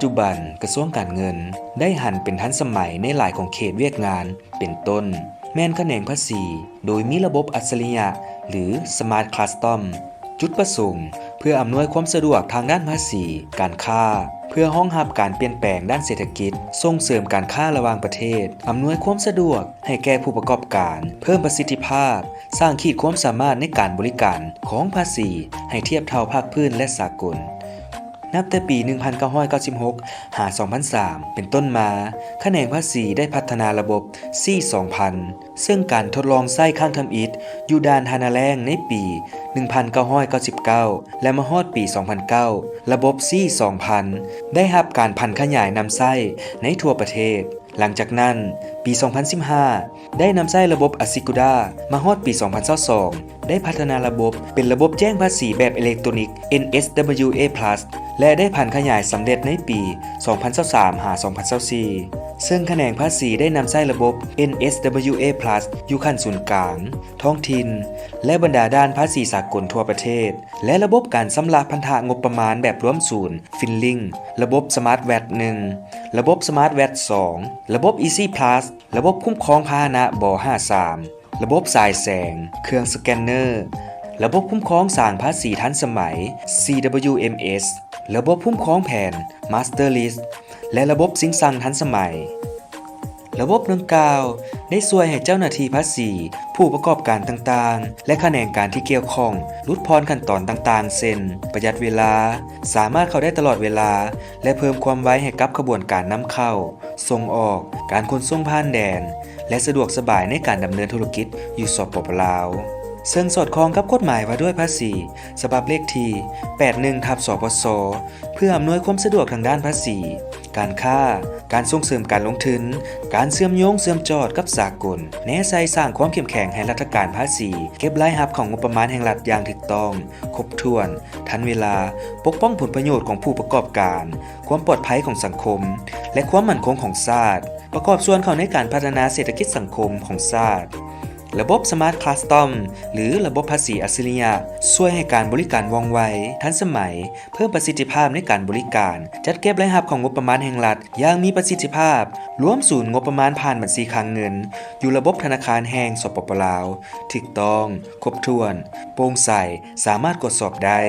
ປັດຈຸບັນກະຊວງການເງິນໄດ້ຫັນເປັນທັນສະໄໝໃນຫຼາຍຂອງເຂດວຽກງານ ເປັນຕົ້ນ ແມ່ນຂະແໜງພາສີ ໂດຍມີລະບົບອັດສະລິຍະ ຫຼື Smart Custom. ຈຸດປະສົງ ເພື່ອອຳນວຍຄວາມສະດວກທາງດ້ານພາສີ, ການຄ້າ, ເພື່ອຮອງຮັບການປ່ຽນແປງດ້ານເສດຖະກິດ, ສົ່ງເສີມການຄ້າລະຫວ່າງປະເທດ, ອຳນວຍຄວາມສະດວກໃຫ້ແກ່ຜູ້ປະກອບການ, ເພີ່ມປະສິດທິພາບ, ສ້າງຂີດຄວາມສາມາດໃນການບໍລິການຂອງພາສີໃຫ້ທຽບເທົ່າພາກພື້ນ ແລະ ສາກົນ. ນັບແຕ່ປີໜຶ່ງພັນເກົ້າຮ້ອຍເກົ້າສິບຫົກ ຫາ ສອງພັນສາມ ເປັນຕົ້ນມາ, ຂະແໜງພາສີໄດ້ພັດທະນາລະບົບ C ສອງພັນ ເຊິ່ງການທົດລອງໃຊ້ຄັ້ງທຳອິດຢູ່ດ່ານທ່ານາແລ້ງໃນປີໜຶ່ງພັນເກົ້າຮ້ອຍເກົ້າສິບເກົ້າ ແລະ ມາຮອດປີສອງພັນເກົ້າ ລະບົບ C ສອງພັນ ໄດ້ຮັບການຜັນຂະຫຍາຍນຳໃຊ້ໃນທົ່ວປະເທດ. ຫຼັງຈາກນັ້ນ, ປີສອງພັນສິບຫ້າ ໄດ້ນຳໃຊ້ລະບົບ Asikuda ມາຮອດປີສອງພັນຊາວສອງ ໄດ້ພັດທະນາລະບົບເປັນລະບົບແຈ້ງພາສີແບບເອເລັກໂຕຣນິກ NSWA Plus ແລະ ໄດ້ຜັນຂະຫຍາຍສຳເລັດໃນປີສອງພັນຊາວສາມ ຫາ ສອງພັນຊາວສີ່ ເຊິ່ງຂະແໜງພາສີໄດ້ນຳໃຊ້ລະບົບ NSWA Plus ຢູ່ຂັ້ນສູນກາງ, ທ້ອງຖິ່ນ ແລະ ບັນດາດ່ານພາສີສາກົນທົ່ວປະເທດ ແລະ ລະບົບການຊຳລະພັນທະງົບປະມານແບບລວມສູນ Filing, ລະບົບ Smart VAT ໜຶ່ງ, ລະບົບ Smart VAT ສອງ, ລະບົບ Easy Plus, ລະບົບຄຸ້ມຄອງພາຫະນະ ບຫ້າສາມ, ລະບົບສາຍແສງ, ເຄື່ອງສະແກນເນີ, ລະບົບຄຸ້ມຄອງສ້າງພາສີທັນສະໄໝ CWMS, ລະບົບຄຸ້ມຄອງແຜນ Master List ແລະ ລະບົບຊິງຊັງທັນສະໄໝ. ລະບົບດັ່ງກ່າວໄດ້ຊ່ວຍໃຫ້ເຈົ້າໜ້າທີ່ພາສີ, ຜູ້ປະກອບການຕ່າງໆ ແລະ ຂະແໜງການທີ່ກ່ຽວຂ້ອງ ຫຼຸດຜ່ອນຂັ້ນຕອນຕ່າງໆ ເຊັ່ນ ປະຢັດເວລາ, ສາມາດເຂົ້າໄດ້ຕະຫຼອດເວລາ ແລະ ເພີ່ມຄວາມໄວໃຫ້ກັບຂະບວນການນຳເຂົ້າ, ສົ່ງອອກ, ການຂົນສົ່ງຜ່ານແດນ ແລະ ສະດວກສະບາຍໃນການດຳເນີນທຸລະກິດຢູ່ ສປປ ລາວ ເຊິ່ງສອດຄ່ອງກັບກົດໝາຍວ່າດ້ວຍພາສີ ສະບັບເລກທີ ແປດໜຶ່ງ ທັບ ສພຊ ເພື່ອອຳນວຍຄວາມສະດວກທາງດ້ານພາສີ, ການຄ້າ, ການສົ່ງເສີມການລົງທຶນ, ການເຊື່ອມໂຍງເຊື່ອມຈອດກັບສາກົນ, ແນໃສ່ສ້າງຄວາມເຂັ້ມແຂງໃຫ້ລັດຖະການພາສີ ເກັບລາຍຮັບເຂົ້າງົບປະມານແຫ່ງລັດຢ່າງຖືກຕ້ອງ, ຄົບຖ້ວນ, ທັນເວລາ, ປົກປ້ອງຜົນປະໂຫຍດຂອງຜູ້ປະກອບການ, ຄວາມປອດໄພຂອງສັງຄົມ ແລະ ຄວາມໝັ້ນຄົງຂອງຊາດ, ປະກອບສ່ວນເຂົ້າໃນການພັດທະນາເສດຖະກິດສັງຄົມຂອງຊາດ. ລະບົບ Smart Custom ຫຼື ລະບົບພາສີອັດສະລິຍະ ຊ່ວຍໃຫ້ການບໍລິການວ່ອງໄວ, ທັນສະໄໝ, ເພີ່ມປະສິດທິພາບໃນການບໍລິການ, ຈັດເກັບລາຍຮັບຂອງງົບປະມານແຫ່ງລັດຢ່າງມີປະສິດທິພາບ, ລວມສູນງົບປະມານຜ່ານບັນຊີຄັງເງິນ ຢູ່ລະບົບທະນາຄານແຫ່ງ ສປປ ລາວ ຖືກຕ້ອງ, ຄົບຖ້ວນ, ໂປ່ງໃສ, ສາມາດກວດສອບໄດ້.